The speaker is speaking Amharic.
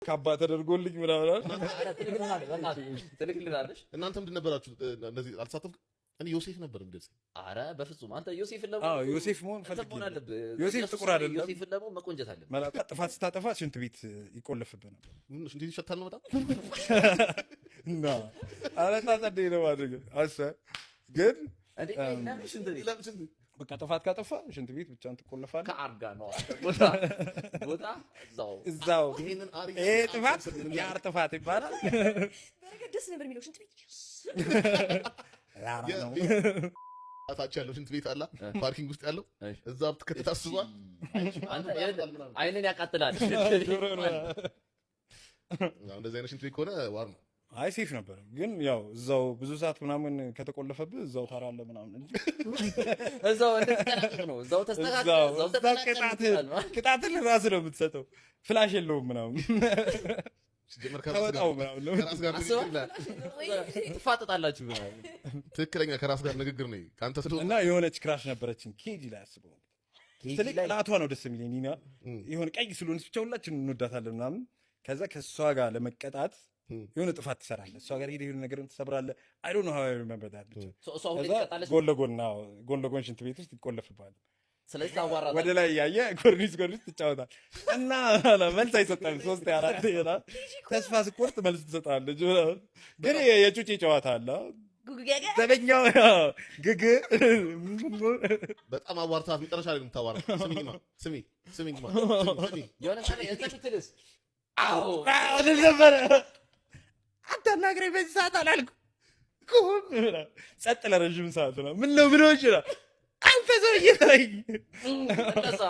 ካባ ተደርጎልኝ ምናምን። ትልክልናለሽ። እናንተ ምንድን ነበራችሁ? እንደዚህ አልተሳተፍኩም። እኔ ዮሴፍ ነበር የሚደርሰኝ። አረ በፍጹም፣ አንተ ዮሴፍን ለመሆን አዎ፣ ዮሴፍ መሆን እንትን ፈልጌ መሆን ነው። አለብህ። ዮሴፍ ኢየሱስ ጥቁር አይደለም። ዮሴፍን ደግሞ መቆንጀት አለብህ። መላጣ ጥፋት ስታጠፋ ሽንት ቤት ይቆለፍብህ ነበር። ምን ሽንት ቤት ይሸታል ነው በጣም? እና አለጣ ጸዴ ነው ማድረግ አሰ ግን እንዴ፣ ለምን ሽንት ቤት? ለምን ሽንት ቤት? በቃ ጥፋት ካጠፋ ሽንት ቤት ብቻን ትቆለፋለህ። ከአር ጋር ነው፣ ቦታ ቦታ እዛው። እዛው። ይሄንን አሪፍ ይሄ ጥፋት የአር ጥፋት ይባላል። በረከት ደስ ነበር የሚለው ሽንት ቤት። ላራ ነው። ታች ያለው ሽንት ቤት አላ parking ውስጥ ያለው እዛ ብትከተት አስቧል። አንተ ይኸውልህ፣ አይንን ያቃጥላል። ጆሮ ነው። እንደዚህ አይነት ሽንት ቤት ከሆነ war ነው። አይ፣ safe ነበር፣ ግን ያው እዛው ብዙ ሰዓት ምናምን ከተቆለፈብህ እዛው ታራለህ ምናምን እንጂ። እዛው እንደተጠናቀቅ ነው። እዛው ተስተካክለ እዛው እዛው እዛው ተጠናቀቅ። ቅጣትህን ራስህ ነው የምትሰጠው። ፍላሽ የለውም ምናምን። ሲጀመር ከራስ ጋር ተወጣው ምናምን ነው። ከራስ ጋር ንግግር ይላል። ትፋጠጣላችሁ ምናምን። ትክክለኛ ከራስ ጋር ንግግር ነው። ከአንተ ስለሆነ እና የሆነች crush ነበረችን KG ላይ፣ አስበው። KG ትልቅ ላይ? ቅላቷ ነው ደስ የሚለኝ። ኒና፣ የሆነ ቀይ ስለሆነች ብቻ ሁላችን እንወዳታለን ምናምን። ከዛ ከእሷ ጋር ለመቀጣት የሆነ ጥፋት ትሰራለህ። እሷ ጋር ሄደህ የሆነ ነገር ትሰብራለህ። I don't know how I remember that ብቻ። እሷ ሁሌ ከዛ ትቀጣለች። ጎን ለጎን፣ አዎ፣ ጎን ለጎን ሽንት ቤት ውስጥ ይቆለፍብሃል። ስለዚህ ታዋራታለህ። ወደ ላይ እያየ ኮርኒስ ኮርኒስ ትጫወታል እና መልስ አይሰጠም። ሶስት አራት ይሆናል። ተስፋ ስቆርጥ መልስ ትሰጣለች ምናምን። ግን የጩጬ ጨዋታ አለ። ጉጉጋጋ። ዘበኛው ግግ። በጣም አዋርታት መጨረሻ ላይ ነው የምታዋራት። ስሚኝማ፣ ስሚ፣ ስሚኝማ፣ ስሚ፣ ስሚ። የሆነ ሰዓት ላይ እንትን ስትልስ አዎ። አዎ ነበረ። አታናግረኝ በዚህ ሰዓት አላልኩም። ጸጥ ለረዥም ሰዓት ነው። ምን ነው ምን ይችላል አንተ ሰውዬ ተለይ። እንደዛ።